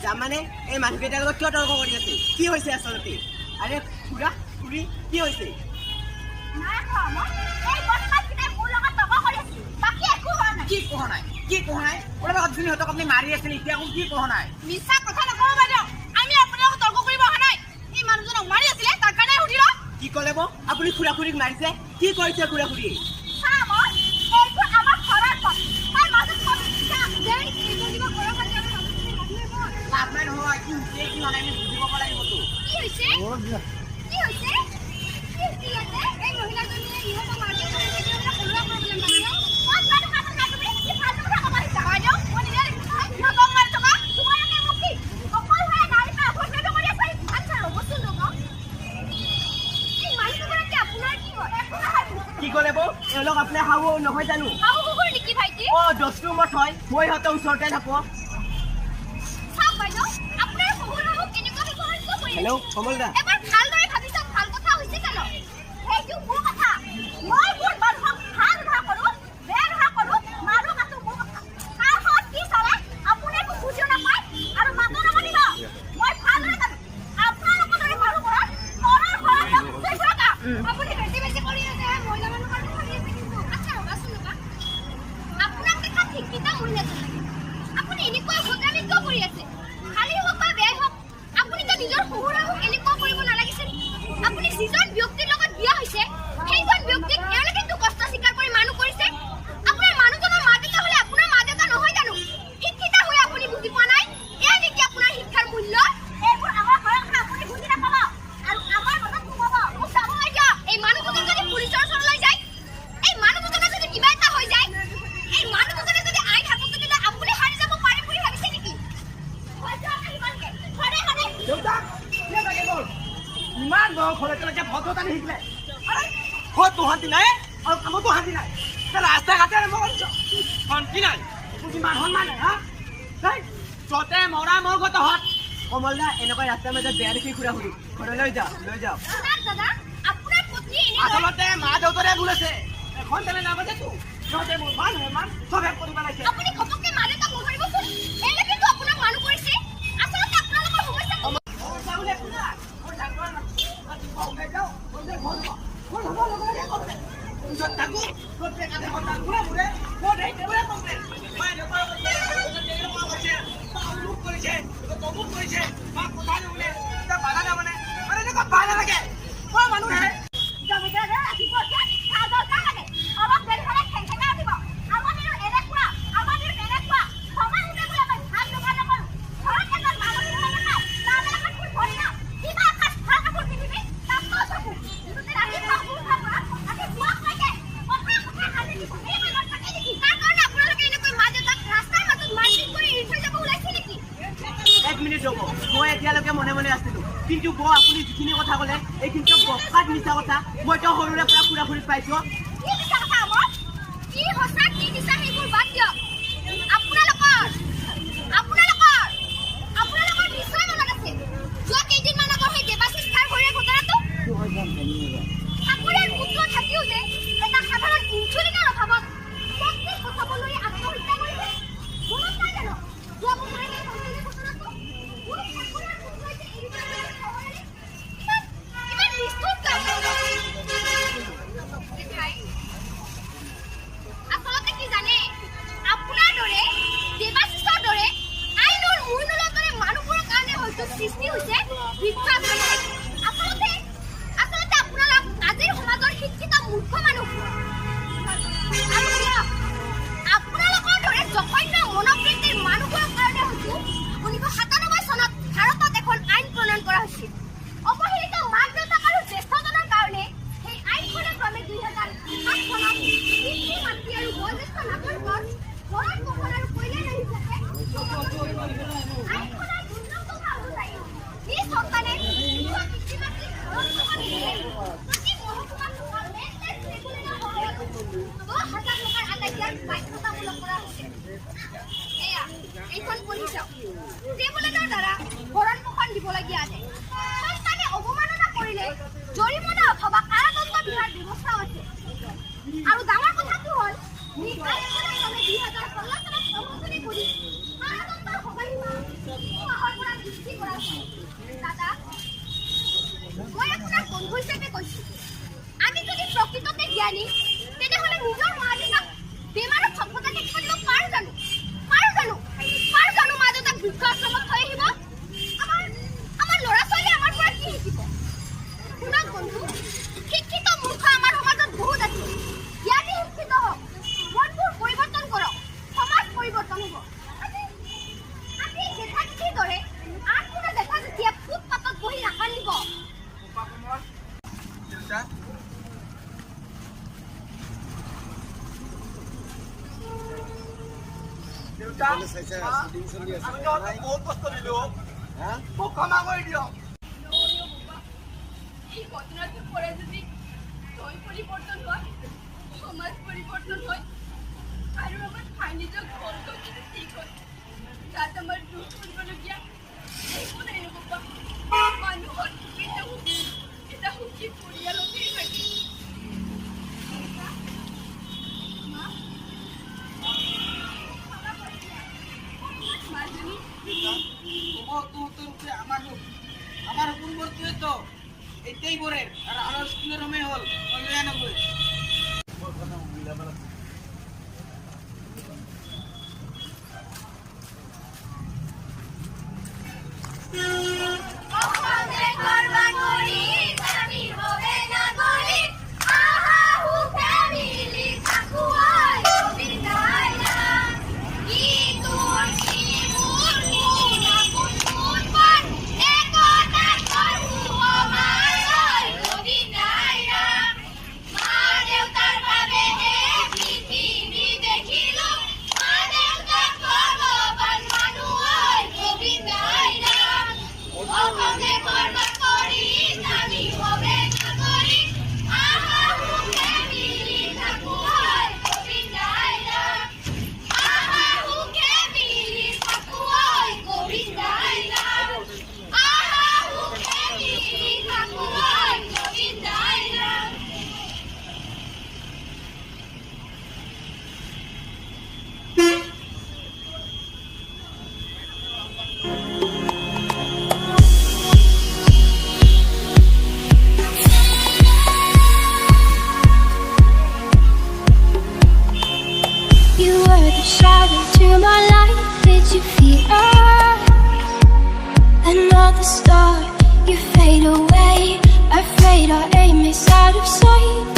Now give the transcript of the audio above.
তাৰমানে এই মানুহকেইটাৰ লগত কিয় তৰ্ক কৰি আছে? কি হৈছে আচলতে? আৰে খুৰা খুৰী, কি হৈছে? নাই খোৱা মই। এই বদমাছকেইটাই মোৰ লগত তৰ্ক কৰি আছিল, বাকী একো হোৱা নাই। কি কোৱা নাই? কি কোৱা নাই? অলপ আগত সিহঁতক আপুনি মাৰি আছিল, এতিয়া আকৌ কি কোৱা নাই? মিছা কথা নক'ব বাইদেউ, আমি আপোনাৰ লগত তৰ্ক কৰিব অহা নাই। এই মানুহজনক মাৰি আছিলে, তাৰ কাৰণে সুধিলো। কি ক'লে বৌ? আপুনি খুৰা খুৰীক মাৰিছে? কি কৰিছে খুৰা খুৰীয়ে? চা মই, এইটো আমাৰ ঘৰৰ পথ, তাৰ মাজত মই এইবোৰ কিবা ঘৰৰ পাতি আমাৰ মাজত লাভ নাই মই। লাভ নাই নহয়, কি হৈছে কি হোৱা নাই আমি বুজি পাব লাগিবতো। কি হৈছে? কি হৈছে? কি হৈছে ইয়াতে? এই মহিলাজনীয়ে ইহঁতক মাৰপিট কৰিছে, কিয় বোলে ঘৰুৱা প্ৰব্লেম বাইদেউ। মই কিবা এটা কথা নাই, তুমি কি ফাল্টু কথা ক'ব আহিছা? বাইদেউ, মই নিজে দেখিছোঁ নহয় ইহঁতক মাৰি থকা। তোমালোকে মোক কি অকলশৰে গাড়ীৰ পৰা অভদ্ৰামি কৰি আছা? আচ্ছা ৰ'বচোন, ৰ'ব, এই মানুহগৰাকী আপোনাৰ কি হয়? একো নহয় মোৰ। কি ক'লে বৌ? এওঁলোক আপোনাৰ শাহু নহয় জানো? শাহু শহুৰ নেকি ভাইটি? অ, দস্তুৰ মত হয়, মই সিহঁতৰ ওচৰতে থাকোঁ। চাওক বাইদেউ, আপোনাৰ শহুৰ শাহুক এনেকুৱা ব্যৱহাৰ কিয় কৰি আছে? হেল্ল' কমল দা। এবাৰ ভালদৰে ভাবি চাওক, ভাল কথা হৈছে জানো? সেইটো মোৰ কথা। মই মোৰ মানুহক ভাল ব্যৱহাৰ কৰোঁ, বেয়া ব্যৱহাৰ কৰোঁ, মাৰো কাটো, মোৰ কথা। কাৰ ঘৰত কি চলে আপুনি একো বুজিও নাপায় আৰু মাতো নামাতিব। মই ভালদৰে জানো, আপোনালোকৰ দৰে মানুহবোৰৰ পৰৰ ঘৰত চুই ফুৰা কাম। আপুনি বেছি বেছি কৰি আছে, মহিলা মানুহ কাৰণে কৰি আছে কিন্তু। আচ্ছা ৰ'বাচোন, ৰ'বা, আপোনাক দেখাত শিক্ষিতা মহিলাজন লাগে, আপুনি এনেকুৱা ভদ্ৰামি কিয় কৰি আছে? ভালেই হওক বা বেয়াই হওক, আপুনিতো নিজৰ শহুৰ শাহুক এনেকুৱা কৰিব নালাগিছিল। আপুনি যিজন ব্যক্তিৰ লগত বিয়া হৈছে, সেইজন ব্যক্তিক এওঁলোকেতো কষ্ট স্বীকাৰ কৰি মানুহ কৰিছে। আপোনাৰ মানুহজনৰ মা দেউতা হ'লে আপোনাৰ মা দেউতা নহয় জানো? শিক্ষিতা হৈ আপুনি বুজি পোৱা নাই? এয়া নেকি আপোনাৰ শিক্ষাৰ মূল্য? এইবোৰ আমাৰ ঘৰৰ কথা, আপুনি বুজি নাপাব আৰু আমাৰ মাজত সোমাব মোক যাব দিয়ক। এই মানুহ দুজন যদি পুলিচৰ ওচৰলৈ যায়, এই মানুহ দুজনৰ যদি কিবা এটা হৈ যায়, এই মানুহ দুজনে যদি আইন হাতত তুলি লয়, আপুনি সাৰি যাব পাৰিম বুলি ভাবিছে নেকি? হয়তো আহিব লাগে সদায় সদায়। দেউতা, কিয় লাগে মোৰ? ইমান বয়স হ'ল, এতিয়ালৈকে ভদ্ৰতা নিশিকিলে। আৰে ঘৰতো শান্তি নাই আৰু কামতো শান্তি নাই। এতিয়া ৰাস্তা ঘাটে আৰম্ভ কৰিছ, শান্তি নাই। তোৰ কিমান সন্মান নাই হা? হেই, য'তে মৰা মোৰ তহঁত। কমল দা, এনেকুৱা ৰাস্তাৰ মাজত বেয়া দেখি খুৰা খুৰী। ঘৰলৈ যাওঁ, লৈ যাওঁ। শুনক দাদা, আপোনাৰ পত্নী এনেদৰে আচলতে মা দেউতাৰে ভুল আছে। এখন তেনে নাবাজেতো, সিহঁতে মোৰ মান সন্মান চব শেষ কৰি পেলাইছে। আপুনি ঘপককে মা দেউতাক নধৰিবচোন। এওঁলোকেতো আপোনাক মানুহ কৰিছে। আচলতে আপোনালোকৰ সমস্যা কি? সমস্যা বুলি একো নাই। মই ডাঙৰ মানুহ, ৰাতিপুৱা ওলাই যাওঁ, সন্ধিয়া ঘৰ পাওঁ। ঘৰ সোমোৱাৰ লগে লগে কমপ্লেইন। পিছত থাকোঁ, প্ৰত্যেক আধা ঘণ্টা ঘূৰে ঘূৰে মোৰ এই তেওঁৰে কমপ্লেইন। মা এনেকুৱা কৰিছে, তেনেকুৱা কৰিছে, মা অমুক কৰিছে, তমুক কৰিছে, মা কথা নুশুনে, এতিয়া বাধা নামানে। মানে এনেকুৱা ভাল নালাগে। মই মানুহে জমিদাৰে ৰাতিপুৱা উঠি চাহ দৰকাৰ লাগে, অলপ দেৰি হ'লে খেং খেঙাই উঠিব, আমাদেৰো এনেকুৱা, আমাদেৰো তেনেকুৱা। সময় মতে বোলে মই ভাত যোগাৰ নকৰোঁ। ঘৰত এজন মানুহ হ'লে নাখায়, তাৰবিলাকত মোৰ ভৰি না। কিবা এসাঁজ ভাল কাপোৰ পিন্ধিবি, তাতকৈ চকু মুঠতে ৰাতিপুৱা শুই উঠাৰ পৰা ৰাতি শোৱালৈকে কথা কথা কান্দি দিব। এই কামত থাকে নেকি? তাৰ কাৰণে আপোনালোকে এনেকৈ মা দেউতাক ৰাস্তাৰ মাজত মাৰপিট কৰি এৰি থৈ যাব ওলাইছে নেকি? এক মিনিট ৰ'ব। মই এতিয়ালৈকে মনে মনে আছিলো, কিন্তু বৌ, আপুনি যিখিনি কথা ক'লে, এইখিনি চব বকাত মিছা কথা। মইতো সৰুৰে পৰা খুৰা খুৰীক পাইছো। কি মিছা কথা অমৰ? কি সঁচা কি মিছা সেইবোৰ বাদ দিয়ক। আপোনালোকৰ আপোনালোকৰ আপোনালোকৰ নিশ্চয় মনত আছে যোৱা কেইদিনমান আগৰ সেই দেৱাশিষ খাৰঘৰীয়া ঘটনাটো। ঠাকুৰীয়াৰ পুত্ৰ থাকিও যে এটা সাধাৰণ ইনচুলিনৰ অভাৱত পত্নীক বচাবলৈ আত্মহত্যা কৰিছে, মনত নাই জানো যোৱা বছৰে সেই সংযোগী ঘটনাটো? কোন ঠাকুৰীয়াৰ পুত্ৰই যে এৰি থৈ গৈছে শহৰলৈ? ইমান ইমান নিষ্ঠুৰ কিয় আপোনালোক? জেঠাই, আচলতে কি জানে, আপোনাৰ দৰে, দেৱাশিষৰ দৰে, আইনুৰ মইনুলৰ দৰে মানুহবোৰৰ কাৰণে হয়তো সৃষ্টি হৈছে বৃদ্ধাশ্ৰম। আচলতে আচলতে আপোনালোক আজিৰ সমাজৰ শিক্ষিত মূৰ্খ মানুহ। আৰু শুনক, আপোনালোকৰ দৰে জঘন্য মনোবৃত্তিৰ মানুহবোৰৰ কাৰণে হয়তো 1997 চনত ভাৰতত এখন আইন প্ৰণয়ন কৰা হৈছিল। অৱহেলিত মাক দেউতাক আৰু জ্যেষ্ঠজনৰ কাৰণে সেই আইনখনে ক্ৰমে 2007 চনত পিতৃ মাতৃ আৰু বয়োজ্যেষ্ঠ নাগৰিকৰ ভৰণ পোষণ আৰু কল্যাণ হিচাপে। আইনখনৰ 2 নং দফা অনুযায়ী নিজ সন্তানে নোহোৱা পিতৃ মাতৃক ভৰণ পোষণ নিদিলে প্ৰতি মহকুমাত থকা মেণ্টেল ট্ৰিবুনেলৰ সহায়ত 10,000 টকাৰ আদায় দিয়াৰ বাধ্যতামূলক কৰা হৈছে। এয়া এইখন পঢ়ি চাওক। ট্ৰিবুনেলৰ দ্বাৰা ভৰণ পোষণ দিবলগীয়া আছে। সন্তানে অৱমাননা কৰিলে জৰিমনা অথবা কাৰাদণ্ড বিহাৰ ব্যৱস্থাও আছে। আৰু ডাঙৰ কথাটো হ'ল, আইনখনৰ ক্ৰমে 2016 চনত সংশোধনী কৰি কাৰাদণ্ডৰ সময়সীমা 3 মাহৰ পৰা হিচাপে কৈছো। আমি যদি প্ৰকৃততে জ্ঞানী, তেনেহ'লে নিজৰ মা দেউতাক বেমাৰত ছটফটাই থাকিব দিব পাৰো জানো? পাৰো জানো? পাৰো জানো মা দেউতাক বৃদ্ধ আশ্ৰমত থৈ আহিব? আমাৰ ল'ৰা ছোৱালীয়ে আমাৰ পৰা কি শিকিব? শুনক বন্ধু, শিক্ষিত মূৰ্খ আমাৰ সমাজত বহুত আছে। জ্ঞানী শিক্ষিত হওক, মনবোৰ পৰিৱৰ্তন কৰক, সমাজ পৰিৱৰ্তন হ'ব। আজি জেঠা জেঠীৰ দৰে আন কোনো জেঠা জেঠীয়ে ফুটপাতত বহি নাকান্দিব। বোপা কমল, দেউতা। দেউতা, আমি তহঁতক বহুত কষ্ট দিলো। মোক ক্ষমা কৰি দিয়ক। এই ঘটনাটোৰ পৰা যদি তই পৰিৱৰ্তন হয়, সমাজ পৰিৱৰ্তন হয় আৰু আমাৰ ভাইনীজক ঘৰটো যদি ঠিক হয়, তাত আমাৰ দুখ কৰিবলগীয়া একো নাই বোপা। মানুহৰ প্ৰকৃত সুখ এটা সুখী পৰিয়ালতেই থাকে। মা, মাজনী। তহঁতৰ আমাৰ সুখ, আমাৰ সপোনবোৰটোৱে তো এতিয়াই পৰে আৰু আমাৰ স্কুলৰ সময় হ'ল 99। অসম দেশৰ বাগৰিত আমি হবে নাগৰিক, আহা সুখে মিলি থাকো ঐ গোবিন্দাই নাম। কি তোৰ কি মোৰ কোন আপোন কোন পৰ, একতাত গঢ়ো সমাজ ঐ গোবিন্দাই নাম। মা দেউতাৰ বাবেহে পৃথিৱী দেখিলো, মা দেউতাক ভগৱান মানো ঐ গোবিন্দাই নাম। অসম দেশৰ বাকৰিত আমি হবে নাগৰিক, আহা সুখে মিলি থাকো ঐ গোবিন্দাই নাম। আহা সুখে মিলি থাকো ঐ গোবিন্দাই নাম। আহা সুখে মিলি থাকো ঐ গোবিন্দাই নাম। You were the shadow to my light. Did you feel us? Another star, you fade away. Afraid our aim is out of sight.